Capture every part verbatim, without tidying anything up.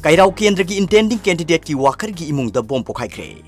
ꯀꯩꯔꯥꯎ ꯀꯦꯟꯗ꯭ꯔꯒꯤ intending candidateꯀꯤ workerꯒꯤ ꯏꯃꯨꯡꯗ bomb ꯄꯣꯈꯥꯏꯈ꯭ꯔꯦ꯫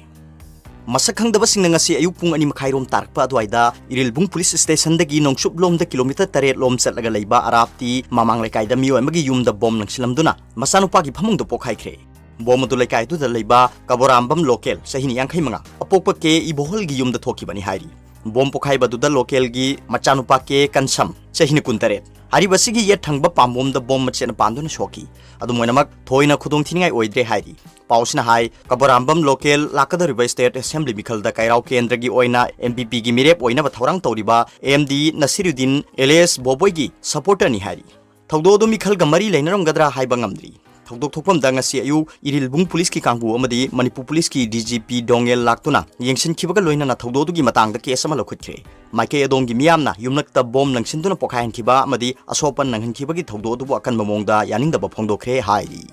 ꯃꯁꯛ ꯈꯪꯗꯕꯁꯤꯡꯅ ꯉꯁꯤ ꯑꯌꯨꯛ ꯄꯨꯡ ꯑꯅꯤ ꯃꯈꯥꯏ ꯔꯣꯝ ꯇꯥꯔꯛꯄ ꯑꯗꯨꯋꯥꯏꯗ ꯏꯔꯤꯜꯕꯨꯡ ꯄꯨꯂꯤꯁ ꯁ꯭ꯇꯦꯁꯟꯗꯒꯤ ꯅꯣꯡꯆꯨꯞꯂꯣꯝꯗ ꯀꯤꯂꯣꯃꯤꯇꯔ ꯇꯔꯦꯠ ꯂꯣꯝ ꯆꯠꯂꯒ ꯂꯩꯕ ꯑꯔꯥꯞꯇꯤ ꯃꯃꯥꯡ ꯂꯩꯀꯥꯏꯗ ꯃꯤꯑꯣꯏ ꯑꯃꯒꯤ ꯌꯨꯝꯗ ꯕꯣꯝ ꯂꯪꯁꯤꯜꯂꯝꯗꯨꯅ ꯃꯆꯥꯅꯨꯄꯥꯒꯤ ꯐꯃꯨꯡꯗ ꯄꯣꯈꯥꯏꯈ꯭ꯔꯦ꯫ ꯕꯣꯝ ꯑꯗꯨ ꯂꯩꯀꯥꯏ ꯑꯗꯨꯗ ꯂꯩꯕ ꯀꯕꯣꯔꯥꯝꯕꯝ ꯂꯣꯀꯦꯜ, ꯆꯍꯤ ꯌꯥꯡꯈꯩ ꯃꯉꯥ, ꯑꯄꯣꯛꯄ ꯀꯦ ꯏꯕꯣꯍꯜꯒꯤ ꯌꯨꯝꯗ ꯊꯣꯛꯈꯤꯕꯅꯤ ꯍꯥꯏꯔꯤ꯫ ꯕꯣꯝ ꯄꯣꯈꯥꯏꯕ ꯑꯗꯨꯗ ꯂꯣꯀꯦꯜꯒꯤ ꯃꯆꯥꯅꯨꯄꯥ ꯀꯦ ꯀꯟꯁꯝ, ꯆꯍꯤꯅ ꯀꯨꯟꯇꯔꯦꯠ, ꯍꯥꯏꯔꯤꯕꯁꯤꯒꯤ ꯌꯦꯠ ꯊꯪꯕ ꯄꯥꯝꯕꯣꯝꯗ ꯕꯣꯝ ꯃꯆꯦꯠꯅ ꯄꯥꯟꯗꯨꯅ ꯁꯣꯛꯈꯤ꯫ ꯑꯗꯨꯝ ꯑꯣꯏꯅꯃꯛ, ꯊꯣꯏꯅ ꯈꯨꯗꯣꯡꯊꯤꯅꯤꯡꯉꯥꯏ ꯑꯣꯏꯗ꯭ꯔꯦ ꯍꯥꯏꯔꯤ꯫ ꯄꯥꯎꯁꯤꯅ ꯍꯥꯏ, ꯀꯕꯣꯔꯥꯝꯕꯝ ꯂꯣꯀꯦꯜ ꯂꯥꯛꯀꯗꯧꯔꯤꯕ state assembly ꯃꯤꯈꯜꯗ ꯀꯩꯔꯥꯎ ꯀꯦꯟꯗ꯭ꯔꯒꯤ ꯑꯣꯏꯅ NPPꯒꯤ ꯃꯤꯔꯦꯞ ꯑꯣꯏꯅꯕ ꯊꯧꯔꯥꯡ ꯇꯧꯔꯤꯕ ꯑꯦꯝ ꯗꯤ ꯅꯁꯤꯔꯨꯗꯤꯟ ꯑꯦꯂꯤꯌꯥꯁ ꯕꯣꯕꯣꯏꯒꯤ supporterꯅꯤ ꯍꯥꯏꯔꯤ꯫ ꯊꯧꯗꯣꯛ ꯑꯗꯨ ꯃꯤꯈꯜꯒ ꯃꯔꯤ ꯂꯩꯅꯔꯝꯒꯗ꯭ꯔꯥ ꯍꯥꯏꯕ ꯉꯝꯗ꯭ꯔꯤ꯫ ꯊꯧꯗꯣꯛ ꯊꯣꯛꯐꯝꯗ ꯉꯁꯤ ꯑꯌꯨꯛ ꯏꯔꯤꯜꯕꯨꯡ ꯄꯨꯂꯤꯁꯀꯤ ꯀꯥꯡꯕꯨ ꯑꯃꯗꯤ ꯃꯅꯤꯄꯨꯔ ꯄꯨꯂꯤꯁꯀꯤ DGP ꯗꯣꯉꯦꯜ ꯂꯥꯛꯇꯨꯅ ꯌꯦꯡꯁꯤꯟꯈꯤꯕꯒ ꯂꯣꯏꯅꯅ ꯊꯧꯗꯣꯛ ꯑꯗꯨꯒꯤ ꯃꯇꯥꯡꯗ case ꯑꯃ ꯂꯧꯈꯠꯈ꯭ꯔꯦ꯫ ꯃꯥꯏꯀꯩ ꯑꯗꯣꯝꯒꯤ ꯃꯤꯌꯥꯝꯅ ꯌꯨꯝꯂꯛꯇ ꯕꯣꯝ ꯂꯪꯁꯤꯟꯗꯨꯅ ꯄꯣꯈꯥꯏꯍꯟꯈꯤꯕ ꯑꯃꯗꯤ ꯑꯁꯣꯛ ꯑꯄꯟ ꯅꯪꯍꯟꯈꯤꯕꯒꯤ ꯊꯧꯗꯣꯛ ꯑꯗꯨꯕꯨ ꯑꯀꯟꯕ ꯃꯑꯣꯡꯗ ꯌꯥꯅꯤꯡꯗꯕ ꯐꯣꯡꯗꯣꯛꯈ꯭ꯔꯦ ꯍꯥꯏꯔꯤ꯫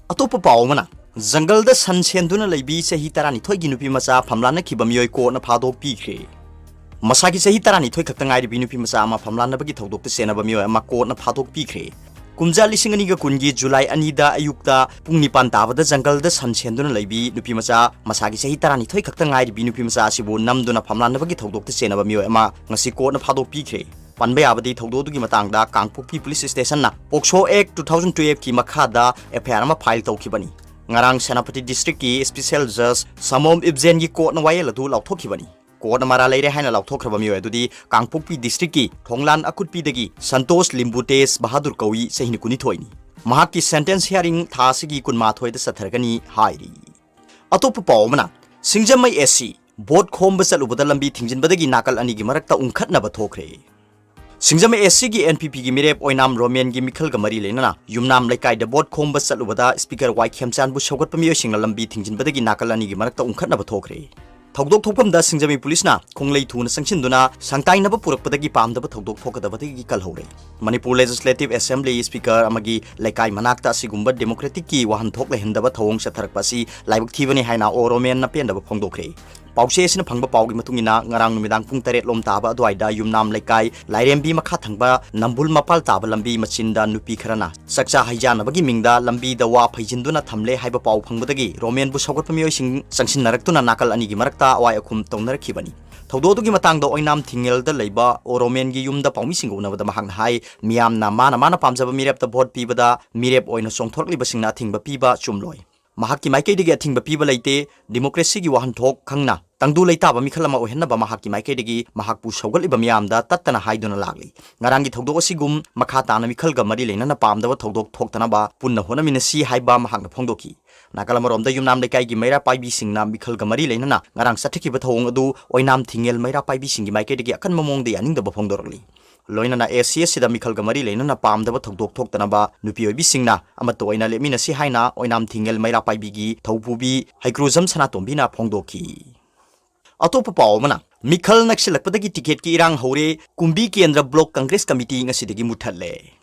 ꯑꯇꯣꯞꯄ ꯄꯥꯎ ꯑꯃꯅ, ꯖꯪꯒꯜꯗ ꯁꯟ ꯁꯦꯟꯗꯨꯅ ꯂꯩꯕꯤ ꯆꯍꯤ ꯇꯔꯥꯅꯤꯊꯣꯏꯒꯤ ꯅꯨꯄꯤ ꯃꯆꯥ ꯐꯝꯂꯥꯟꯅꯈꯤꯕ ꯃꯤꯑꯣꯏ ꯀꯣꯔꯠꯅ ꯐꯥꯗꯣꯛꯄꯤꯈ꯭ꯔꯦ꯫ ꯃꯁꯥꯒꯤ ꯆꯍꯤ ꯇꯔꯥꯅꯤꯊꯣꯏ ꯈꯛꯇ ꯉꯥꯏꯔꯤꯕꯤ ꯅꯨꯄꯤ ꯃꯆꯥ ꯑꯃ ꯐꯝꯂꯥꯟꯅꯕꯒꯤ ꯊꯧꯗꯣꯛꯇ ꯆꯦꯟꯅꯕ ꯃꯤꯑꯣꯏ ꯑꯃ ꯀꯣꯔꯠꯅ ꯐꯥꯗꯣꯛꯄꯤꯈ꯭ꯔꯦ꯫ ꯀꯨꯝꯖꯥ ꯂꯤꯁꯤꯡ ꯑꯅꯤꯒ ꯀꯨꯟꯒꯤ ꯖꯨꯂꯥꯏ ꯑꯅꯤꯗ ꯑꯌꯨꯛꯇ ꯄꯨꯡ ꯅꯤꯄꯥꯟ ꯇꯥꯕꯗ ꯖꯪꯒꯜꯗ ꯁꯟ ꯁꯦꯟꯗꯨꯅ ꯂꯩꯕꯤ ꯅꯨꯄꯤ ꯃꯆꯥ, ꯃꯁꯥꯒꯤ ꯆꯍꯤ ꯇꯔꯥꯅꯤꯊꯣꯏ ꯈꯛꯇ ꯉꯥꯏꯔꯤꯕꯤ ꯅꯨꯄꯤ ꯃꯆꯥ ꯑꯁꯤꯕꯨ ꯅꯝꯗꯨꯅ ꯐꯝꯂꯥꯟꯅꯕꯒꯤ ꯊꯧꯗꯣꯛꯇ ꯆꯦꯟꯅꯕ ꯃꯤꯑꯣꯏ ꯑꯃ ꯉꯁꯤ ꯀꯣꯔꯠꯅ ꯐꯥꯗꯣꯛꯄꯤꯈ꯭ꯔꯦ꯫ ꯄꯟꯕ ꯌꯥꯕꯗꯤ, ꯊꯧꯗꯣꯛ ꯑꯗꯨꯒꯤ ꯃꯇꯥꯡꯗ ꯀꯥꯡꯄꯣꯛꯄꯤ ꯄꯨꯂꯤꯁ ꯁ꯭ꯇꯦꯁꯟꯅ ꯄꯣꯛꯁꯣ ꯑꯦꯛ two thousand twelveꯀꯤ ꯃꯈꯥꯗ FIR ꯑꯃ file ꯇꯧꯈꯤꯕꯅꯤ꯫ ꯉꯔꯥꯡ ꯁꯦꯅꯥꯄꯇꯤ ꯗꯤꯁꯇ꯭ꯔꯤꯛꯀꯤ special judge ꯁꯃꯣꯝ ꯏꯕꯖꯦꯟꯒꯤ ꯀꯣꯔꯠꯅ ꯋꯥꯌꯦꯜ ꯑꯗꯨ ꯂꯥꯎꯊꯣꯛꯈꯤꯕꯅꯤ꯫ ꯀꯣꯔꯠꯅ ꯃꯔꯥꯜ ꯂꯩꯔꯦ ꯍꯥꯏꯅ ꯂꯥꯎꯊꯣꯛꯈ꯭ꯔꯕ ꯃꯤꯑꯣꯏ ꯑꯗꯨꯗꯤ ꯀꯥꯡꯄꯣꯛꯄꯤ ꯗꯤꯁꯇ꯭ꯔꯤꯛꯀꯤ ꯊꯣꯡꯂꯥꯟ ꯑꯀꯨꯠꯄꯤꯗꯒꯤ ꯁꯟꯇꯣꯁ ꯂꯤꯝꯕꯨ ꯇꯦꯖ ꯕꯍꯥꯗꯨꯔ ꯀꯧꯏ, ꯆꯍꯤ ꯀꯨꯟꯅꯤꯊꯣꯏꯅꯤ꯫ ꯃꯍꯥꯛꯀꯤ sentence hearing ꯊꯥ ꯑꯁꯤꯒꯤ ꯀꯨꯟꯃꯥꯊꯣꯏꯗ ꯆꯠꯊꯔꯒꯅꯤ ꯍꯥꯏꯔꯤ꯫ ꯑꯇꯣꯞꯄ ꯄꯥꯎ ꯑꯃꯅ, ꯁꯤꯡꯖꯃꯩ AC ꯚꯣꯠ ꯈꯣꯝꯕ ꯆꯠꯂꯨꯕꯗ ꯂꯝꯕꯤ ꯊꯤꯡꯖꯤꯟꯕꯗꯒꯤ ꯅꯥꯀꯜ ꯑꯅꯤꯒꯤ ꯃꯔꯛꯇ ꯎꯪꯈꯠꯅꯕ ꯊꯣꯛꯈ꯭ꯔꯦ꯫ ꯁꯤꯡꯖꯃꯩ ACꯒꯤ NPPꯒꯤ ꯃꯤꯔꯦꯞ ꯑꯣꯏꯅꯥꯝ ꯔꯣꯃꯦꯟꯒꯤ ꯃꯤꯈꯜꯒ ꯃꯔꯤ ꯂꯩꯅꯅ ꯌꯨꯝꯅꯥꯝ ꯂꯩꯀꯥꯏꯗ ꯚꯣꯠ ꯈꯣꯝꯕ ꯆꯠꯂꯨꯕꯗ Speaker ꯋꯥꯏ ꯈꯦꯝꯆꯥꯟꯕꯨ ꯁꯧꯒꯠꯄ ꯃꯤꯑꯣꯏꯁꯤꯡꯅ ꯂꯝꯕꯤ ꯊꯤꯡꯖꯤꯟꯕꯗꯒꯤ ꯅꯥꯀꯜ ꯑꯅꯤꯒꯤ ꯃꯔꯛꯇ ꯎꯪꯈꯠꯅꯕ ꯊꯣꯛꯈ꯭ꯔꯦ꯫ ꯊꯧꯗꯣꯛ ꯊꯣꯛꯐꯝꯗ ꯁꯤꯡꯖꯃꯩ ꯄꯨꯂꯤꯁꯅ ꯈꯣꯡꯂꯩ ꯊꯨꯅ ꯆꯪꯁꯤꯟꯗꯨꯅ ꯁꯪꯇꯥꯏꯅꯕ ꯄꯨꯔꯛꯄꯗꯒꯤ ꯄꯥꯝꯗꯕ ꯊꯧꯗꯣꯛ ꯊꯣꯛꯀꯗꯕꯗꯒꯤ ꯀꯜꯍꯧꯔꯦ꯫ ꯃꯅꯤꯄꯨꯔ Legislative Assembly Speaker ꯑꯃꯒꯤ ꯂꯩꯀꯥꯏ ꯃꯅꯥꯛꯇ ꯑꯁꯤꯒꯨꯝꯕ democraticꯀꯤ ꯋꯥꯍꯟꯊꯣꯛ ꯂꯩꯍꯟꯗꯕ ꯊꯧꯑꯣꯡ ꯆꯠꯊꯔꯛꯄ ꯑꯁꯤ ꯂꯥꯏꯕꯛ ꯊꯤꯕꯅꯤ ꯍꯥꯏꯅ ꯑꯣ ꯔꯣꯃꯦꯟꯅ ꯄꯦꯟꯗꯕ ꯐꯣꯡꯗꯣꯛꯈ꯭ꯔꯦ꯫ ꯄꯥꯎꯆꯦ ꯑꯁꯤꯅ ꯐꯪꯕ ꯄꯥꯎꯒꯤ ꯃꯇꯨꯡ ꯏꯟꯅ, ꯉꯔꯥꯡ ꯅꯨꯃꯤꯗꯥꯡ ꯄꯨꯡ ꯇꯔꯦꯠ ꯂꯣꯝ ꯇꯥꯕ ꯑꯗꯨꯋꯥꯏꯗ ꯌꯨꯝꯅꯥꯝ ꯂꯩꯀꯥꯏ ꯂꯥꯏꯔꯦꯝꯕꯤ ꯃꯈꯥ ꯊꯪꯕ ꯅꯝꯕꯨꯜ ꯃꯄꯥꯜ ꯇꯥꯕ ꯂꯝꯕꯤ ꯃꯆꯤꯟꯗ ꯅꯨꯄꯤ ꯈꯔꯅ ꯆꯥꯛꯆꯥ ꯍꯩꯖꯥꯅꯕꯒꯤ ꯃꯤꯡꯗ ꯂꯝꯕꯤꯗ ꯋꯥ ꯐꯩꯖꯤꯟꯗꯨꯅ ꯊꯝꯂꯦ ꯍꯥꯏꯕ ꯄꯥꯎ ꯐꯪꯕꯗꯒꯤ ꯔꯣꯃꯦꯟꯕꯨ ꯁꯧꯒꯠꯄ ꯃꯤꯑꯣꯏꯁꯤꯡ ꯆꯪꯁꯤꯟꯅꯔꯛꯇꯨꯅ ꯅꯥꯀꯜ ꯑꯅꯤꯒꯤ ꯃꯔꯛꯇ ꯑꯋꯥꯏ ꯑꯈꯨꯝ ꯇꯧꯅꯔꯛꯈꯤꯕꯅꯤ꯫ ꯊꯧꯗꯣꯛ ꯑꯗꯨꯒꯤ ꯃꯇꯥꯡꯗ ꯑꯣꯏꯅꯥꯝ ꯊꯤꯡꯉꯦꯜꯗ ꯂꯩꯕ ꯑꯣ ꯔꯣꯃꯦꯟꯒꯤ ꯌꯨꯝꯗ ꯄꯥꯎꯃꯤꯁꯤꯡꯒ ꯎꯅꯕꯗ ꯃꯍꯥꯛꯅ ꯍꯥꯏ, ꯃꯤꯌꯥꯝꯅ ꯃꯥꯅ ꯃꯥꯅ ꯄꯥꯝꯖꯕ ꯃꯤꯔꯦꯞꯇ ꯚꯣꯠ ꯄꯤꯕꯗ ꯃꯤꯔꯦꯞ ꯑꯣꯏꯅ ꯆꯣꯡꯊꯣꯔꯛꯂꯤꯕꯁꯤꯡꯅ ꯑꯊꯤꯡꯕ ꯄꯤꯕ ꯆꯨꯝꯂꯣꯏ꯫ ꯃꯍꯥꯛꯀꯤ ꯃꯥꯏꯀꯩꯗꯒꯤ ꯑꯊꯤꯡꯕ ꯄꯤꯕ ꯂꯩꯇꯦ꯫ ꯗꯤꯃꯣꯀ꯭ꯔꯦꯁꯤꯒꯤ ꯋꯥꯍꯟꯊꯣꯛ ꯈꯪꯅ ꯇꯪꯗꯨ ꯂꯩꯇꯥꯕ ꯃꯤꯈꯜ ꯑꯃ ꯑꯣꯏꯍꯟꯅꯕ ꯃꯍꯥꯛꯀꯤ ꯃꯥꯏꯀꯩꯗꯒꯤ ꯃꯍꯥꯛꯄꯨ ꯁꯧꯒꯠꯂꯤꯕ ꯃꯤꯌꯥꯝꯗ ꯇꯠꯇꯅ ꯍꯥꯏꯗꯨꯅ ꯂꯥꯛꯂꯤ꯫ ꯉꯔꯥꯡꯒꯤ ꯊꯧꯗꯣꯛ ꯑꯁꯤꯒꯨꯝ ꯃꯈꯥ ꯇꯥꯅ ꯃꯤꯈꯜꯒ ꯃꯔꯤ ꯂꯩꯅꯅ ꯄꯥꯝꯗꯕ ꯊꯧꯗꯣꯛ ꯊꯣꯛꯇꯅꯕ ꯄꯨꯟꯅ ꯍꯣꯠꯅꯃꯤꯟꯅꯁꯤ ꯍꯥꯏꯕ ꯃꯍꯥꯛꯅ ꯐꯣꯡꯗꯣꯛꯈꯤ꯫ ꯅꯥꯀꯜ ꯑꯃꯔꯣꯝꯗ ꯌꯨꯝꯅꯥꯝ ꯂꯩꯀꯥꯏꯒꯤ ꯃꯩꯔꯥ ꯄꯥꯏꯕꯤꯁꯤꯡꯅ ꯃꯤꯈꯜꯒ ꯃꯔꯤ ꯂꯩꯅꯅ ꯉꯔꯥꯡ ꯆꯠꯊꯈꯤꯕ ꯊꯧꯑꯣꯡ ꯑꯗꯨ ꯑꯣꯏꯅꯥꯝ ꯊꯤꯡꯉꯦꯜ ꯃꯩꯔꯥ ꯄꯥꯏꯕꯤꯁꯤꯡꯒꯤ ꯃꯥꯏꯀꯩꯗꯒꯤ ꯑꯀꯟꯕ ꯃꯑꯣꯡꯗ ꯌꯥꯅꯤꯡꯗꯕ ꯐꯣꯡꯗꯣꯔꯛꯂꯤ꯫ ꯂꯣꯏꯅꯅ ꯑꯦ ꯁꯤ ꯑꯦꯁ ꯁꯤꯗ ꯃꯤꯈꯜꯒ ꯃꯔꯤ ꯂꯩꯅꯅ ꯄꯥꯝꯗꯕ ꯊꯧꯗꯣꯛ ꯊꯣꯛꯇꯅꯕ ꯅꯨꯄꯤ ꯑꯣꯏꯕꯤꯁꯤꯡꯅ ꯑꯃꯠꯇ ꯑꯣꯏꯅ ꯂꯦꯞꯃꯤꯟꯅꯁꯤ ꯍꯥꯏꯅ ꯑꯣꯏꯅꯥꯝ ꯊꯤꯡꯉꯦꯜ ꯃꯩꯔꯥ ꯄꯥꯏꯕꯤꯒꯤ ꯊꯧꯄꯨꯕꯤ ꯍꯩꯀ꯭ꯔꯨꯖꯝ ꯁꯅꯥꯇꯣꯝꯕꯤꯅ ꯐꯣꯡꯗꯣꯛꯈꯤ꯫ ꯑꯇꯣꯞꯄ ꯄꯥꯎ ꯑꯃꯅ, ꯃꯤꯈꯜ ꯅꯛꯁꯤꯜꯂꯛꯄꯗꯒꯤ ꯇꯤꯀꯦꯠꯀꯤ ꯏꯔꯥꯡ ꯍꯧꯔꯦ, ꯀꯨꯝꯕꯤ ꯀꯦꯟꯗ꯭ꯔ ꯕ꯭ꯂꯣꯛ ꯀꯪꯒ꯭ꯔꯦꯁ ꯀꯃꯤꯇꯤ ꯉꯁꯤꯗꯒꯤ ꯃꯨꯠꯊꯠꯂꯦ꯫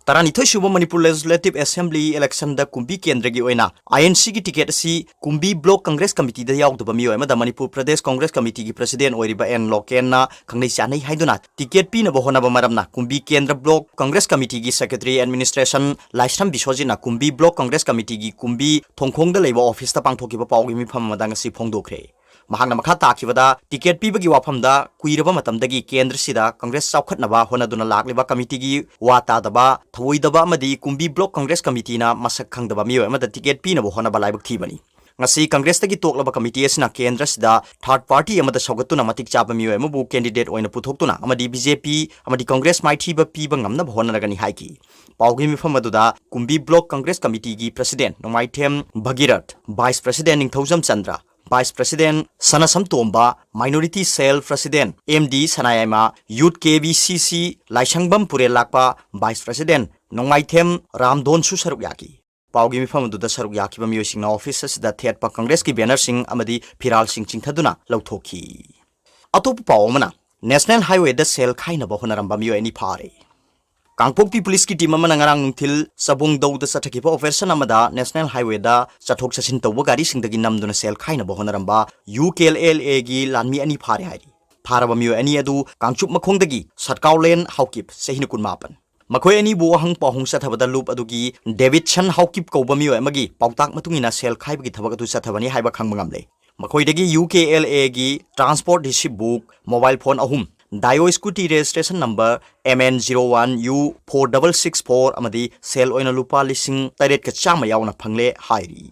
ꯇꯔꯥꯅꯤꯊꯣꯏ ꯁꯨꯕ ꯃꯅꯤꯄꯨꯔ ꯂꯦꯖꯤꯁꯂꯦꯇꯤꯚ ꯑꯦꯁꯦꯝꯕ꯭ꯂꯤ ꯏꯂꯦꯛꯁꯟꯗ ꯀꯨꯝꯕꯤ ꯀꯦꯟꯗ꯭ꯔꯒꯤ ꯑꯣꯏꯅ ꯑꯥꯏ ꯑꯦꯟ ꯁꯤꯒꯤ ꯇꯤꯀꯦꯠ ꯑꯁꯤ ꯀꯨꯝꯕꯤ ꯕ꯭ꯂꯣꯛ ꯀꯪꯒ꯭ꯔꯦꯁ ꯀꯃꯤꯇꯤꯗ ꯌꯥꯎꯗꯕ ꯃꯤꯑꯣꯏ ꯑꯃꯗ ꯃꯅꯤꯄꯨꯔ ꯄ꯭ꯔꯗꯦꯁ ꯀꯪꯒ꯭ꯔꯦꯁ ꯀꯃꯤꯇꯤꯒꯤ ꯄ꯭ꯔꯁꯤꯗꯦꯟ ꯑꯣꯏꯔꯤꯕ ꯑꯦꯟ ꯂꯣꯀꯦꯟꯅ ꯈꯪꯅꯩ ꯆꯥꯟꯅꯩ ꯍꯥꯏꯗꯨꯅ ꯇꯤꯀꯦꯠ ꯄꯤꯅꯕ ꯍꯣꯠꯅꯕ ꯃꯔꯝꯅ ꯀꯨꯝꯕꯤ ꯀꯦꯟꯗ꯭ꯔ ꯕ꯭ꯂꯣꯛ ꯀꯪꯒ꯭ꯔꯦꯁ ꯀꯃꯤꯇꯤꯒꯤ ꯁꯦꯀ꯭ꯔꯦꯇꯔꯤ ꯑꯦꯗꯃꯤꯅꯤꯁꯇ꯭ꯔꯦꯁꯟ ꯂꯥꯏꯁ꯭ꯔꯝ ꯕꯤꯁ꯭ꯋꯖꯤꯠꯅ ꯀꯨꯝꯕꯤ ꯕ꯭ꯂꯣꯛ ꯀꯪꯒ꯭ꯔꯦꯁ ꯀꯃꯤꯇꯤꯒꯤ ꯀꯨꯝꯕꯤ ꯊꯣꯡꯈꯣꯡꯗ ꯂꯩꯕ ꯑꯣꯐꯤꯁꯇ ꯄꯥꯡꯊꯣꯛꯈꯤꯕ ꯄꯥꯎꯒꯤ ꯃꯤꯐꯝ ꯑꯃꯗ ꯉꯁꯤ ꯐꯣꯡꯗꯣꯛꯈ꯭ꯔꯦ꯫ ꯃꯍꯥꯛꯅ ꯃꯈꯥ ꯇꯥꯈꯤꯕꯗ, ꯇꯤꯀꯦꯠ ꯄꯤꯕꯒꯤ ꯋꯥꯐꯝꯗ ꯀꯨꯏꯔꯕ ꯃꯇꯝꯗꯒꯤ ꯀꯦꯟꯗ꯭ꯔꯁꯤꯗ ꯀꯪꯒ꯭ꯔꯦꯁ ꯆꯥꯎꯈꯠꯅꯕ ꯍꯣꯠꯅꯗꯨꯅ ꯂꯥꯛꯂꯤꯕ ꯀꯃꯤꯇꯤꯒꯤ ꯋꯥ ꯇꯥꯗꯕ, ꯊꯧꯑꯣꯏꯗꯕ ꯑꯃꯗꯤ ꯀꯨꯝꯕꯤ ꯕ꯭ꯂꯣꯛ ꯀꯪꯒ꯭ꯔꯦꯁ ꯀꯃꯤꯇꯤꯅ ꯃꯁꯛ ꯈꯪꯗꯕ ꯃꯤꯑꯣꯏ ꯑꯃꯗ ꯇꯤꯀꯦꯠ ꯄꯤꯅꯕ ꯍꯣꯠꯅꯕ ꯂꯥꯏꯕꯛ ꯊꯤꯕꯅꯤ꯫ ꯉꯁꯤ ꯀꯪꯒ꯭ꯔꯦꯁꯇꯒꯤ ꯇꯣꯛꯂꯕ ꯀꯃꯤꯇꯤ ꯑꯁꯤꯅ ꯀꯦꯟꯗ꯭ꯔꯁꯤꯗ ꯊꯥꯔꯗ ꯄꯥꯔꯇꯤ ꯑꯃꯗ ꯁꯧꯒꯠꯇꯨꯅ ꯃꯇꯤꯛ ꯆꯥꯕ ꯃꯤꯑꯣꯏ ꯑꯃꯕꯨ ꯀꯦꯟꯗꯤꯗꯦꯠ ꯑꯣꯏꯅ ꯄꯨꯊꯣꯛꯇꯨꯅ ꯑꯃꯗꯤ ꯕꯤ ꯖꯦ ꯄꯤ ꯑꯃꯗꯤ ꯀꯪꯒ꯭ꯔꯦꯁ ꯃꯥꯏꯊꯤꯕ ꯄꯤꯕ ꯉꯝꯅꯕ ꯍꯣꯠꯅꯔꯒꯅꯤ ꯍꯥꯏꯈꯤ꯫ ꯄꯥꯎꯒꯤ ꯃꯤꯐꯝ ꯑꯗꯨꯗ ꯀꯨꯝꯕꯤ ꯕ꯭ꯂꯣꯛ ꯀꯪꯒ꯭ꯔꯦꯁ ꯀꯃꯤꯇꯤꯒꯤ ꯄ꯭ꯔꯁꯤꯗꯦꯟ ꯅꯣꯡꯃꯥꯏꯊꯦꯝ ꯚꯒꯤꯔꯊ, ꯚꯥꯏꯁ ꯄ꯭ꯔꯁꯤꯗꯦꯟ ꯅꯤꯡꯊꯧꯖꯝ ꯆꯟꯗ꯭ꯔ, ꯚꯥꯏꯁ ꯄ꯭ꯔꯁꯤꯗꯦꯟ ꯁꯅꯥꯁꯝ ꯇꯣꯝꯕ, ꯃꯥꯏꯅꯣꯔꯤꯇꯤ ꯁꯦꯜ ꯄ꯭ꯔꯁꯤꯗꯦꯟ ꯑꯦꯝ ꯗꯤ ꯁꯅꯥꯌꯥꯏꯃ, ꯌꯨꯠ ꯀꯦ ꯕꯤ ꯁꯤ ꯁꯤ ꯂꯥꯏꯁꯪꯕꯝ ꯄꯨꯔꯦꯜ ꯂꯥꯛꯄ, ꯚꯥꯏꯁ ꯄ꯭ꯔꯁꯤꯗꯦꯟ ꯅꯣꯡꯃꯥꯏꯊꯦꯝ ꯔꯥꯝꯗꯣꯟꯁꯨ ꯁꯔꯨꯛ ꯌꯥꯈꯤ꯫ ꯄꯥꯎꯒꯤ ꯃꯤꯐꯝ ꯑꯗꯨꯗ ꯁꯔꯨꯛ ꯌꯥꯈꯤꯕ ꯃꯤꯑꯣꯏꯁꯤꯡꯅ ꯑꯣꯐꯤꯁ ꯑꯁꯤꯗ ꯊꯦꯠꯄ ꯀꯪꯒ꯭ꯔꯦꯁꯀꯤ ꯕꯦꯅꯔꯁꯤꯡ ꯑꯃꯗꯤ ꯐꯤꯔꯥꯜꯁꯤꯡ ꯆꯤꯡꯊꯗꯨꯅ ꯂꯧꯊꯣꯛꯈꯤ꯫ ꯑꯇꯣꯞꯄ ꯄꯥꯎ ꯑꯃꯅ, ꯅꯦꯁꯅꯦꯜ ꯍꯥꯏꯋꯦꯗ ꯁꯦꯜ ꯈꯥꯏꯅꯕ ꯍꯣꯠꯅꯔꯝꯕ ꯃꯤꯑꯣꯏ ꯑꯅꯤ ꯐꯥꯔꯦ꯫ ꯀꯥꯡꯄꯣꯛꯄꯤ ꯄꯨꯂꯤꯁꯀꯤ ꯇꯤꯝ ꯑꯃꯅ ꯉꯔꯥꯡ ꯅꯨꯡꯊꯤꯜ ꯆꯕꯣꯡꯗꯧꯗ ꯆꯠꯊꯈꯤꯕ ꯑꯣꯄꯔꯦꯁꯟ ꯑꯃꯗ ꯅꯦꯁꯅꯦꯜ ꯍꯥꯏꯋꯦꯗ ꯆꯠꯊꯣꯛ ꯆꯠꯁꯤꯟ ꯇꯧꯕ ꯒꯥꯔꯤꯁꯤꯡꯗꯒꯤ ꯅꯝꯗꯨꯅ ꯁꯦꯜ ꯈꯥꯏꯅꯕ ꯍꯣꯠꯅꯔꯝꯕ ꯌꯨ ꯀꯦ ꯑꯦꯜ ꯑꯦꯒꯤ ꯂꯥꯟꯃꯤ ꯑꯅꯤ ꯐꯥꯔꯦ ꯍꯥꯏꯔꯤ꯫ ꯐꯥꯔꯕ ꯃꯤꯑꯣꯏ ꯑꯅꯤ ꯑꯗꯨ ꯀꯥꯡꯆꯨꯞ ꯃꯈꯣꯡꯗꯒꯤ ꯁꯠꯀꯥꯎꯂꯦꯟ ꯍꯥꯎꯀꯤꯞ, ꯆꯍꯤ ꯀꯨꯟꯃꯥꯄꯟ, ꯃꯈꯣꯏ ꯑꯅꯤꯕꯨ ꯋꯥꯍꯪ ꯄꯥꯎꯍꯪ ꯆꯠꯊꯕꯗ ꯂꯨꯞ ꯑꯗꯨꯒꯤ ꯗꯦꯕꯤꯠꯁꯟ ꯍꯥꯎꯀꯤꯞ ꯀꯧꯕ ꯃꯤꯑꯣꯏ ꯑꯃꯒꯤ ꯄꯥꯎꯇꯥꯛ ꯃꯇꯨꯡ ꯏꯟꯅ ꯁꯦꯜ ꯈꯥꯏꯕꯒꯤ ꯊꯕꯛ ꯑꯗꯨ ꯆꯠꯊꯕꯅꯤ ꯍꯥꯏꯕ ꯈꯪꯕ ꯉꯝꯂꯦ꯫ ꯃꯈꯣꯏꯗꯒꯤ ꯌꯨ ꯀꯦ ꯑꯦꯜ ꯑꯦꯒꯤ transport receipt book, mobile phone ꯑꯍꯨꯝ, Dio scooty registration number M N zero one U four double six four ꯑꯃꯗꯤ ꯁꯦꯜ ꯑꯣꯏꯅ ꯂꯨꯄꯥ ꯂꯤꯁꯤꯡ ꯇꯔꯦꯠꯀ ꯆꯥꯝꯃ ꯌꯥꯎꯅ ꯐꯪꯂꯦ ꯍꯥꯏꯔꯤ꯫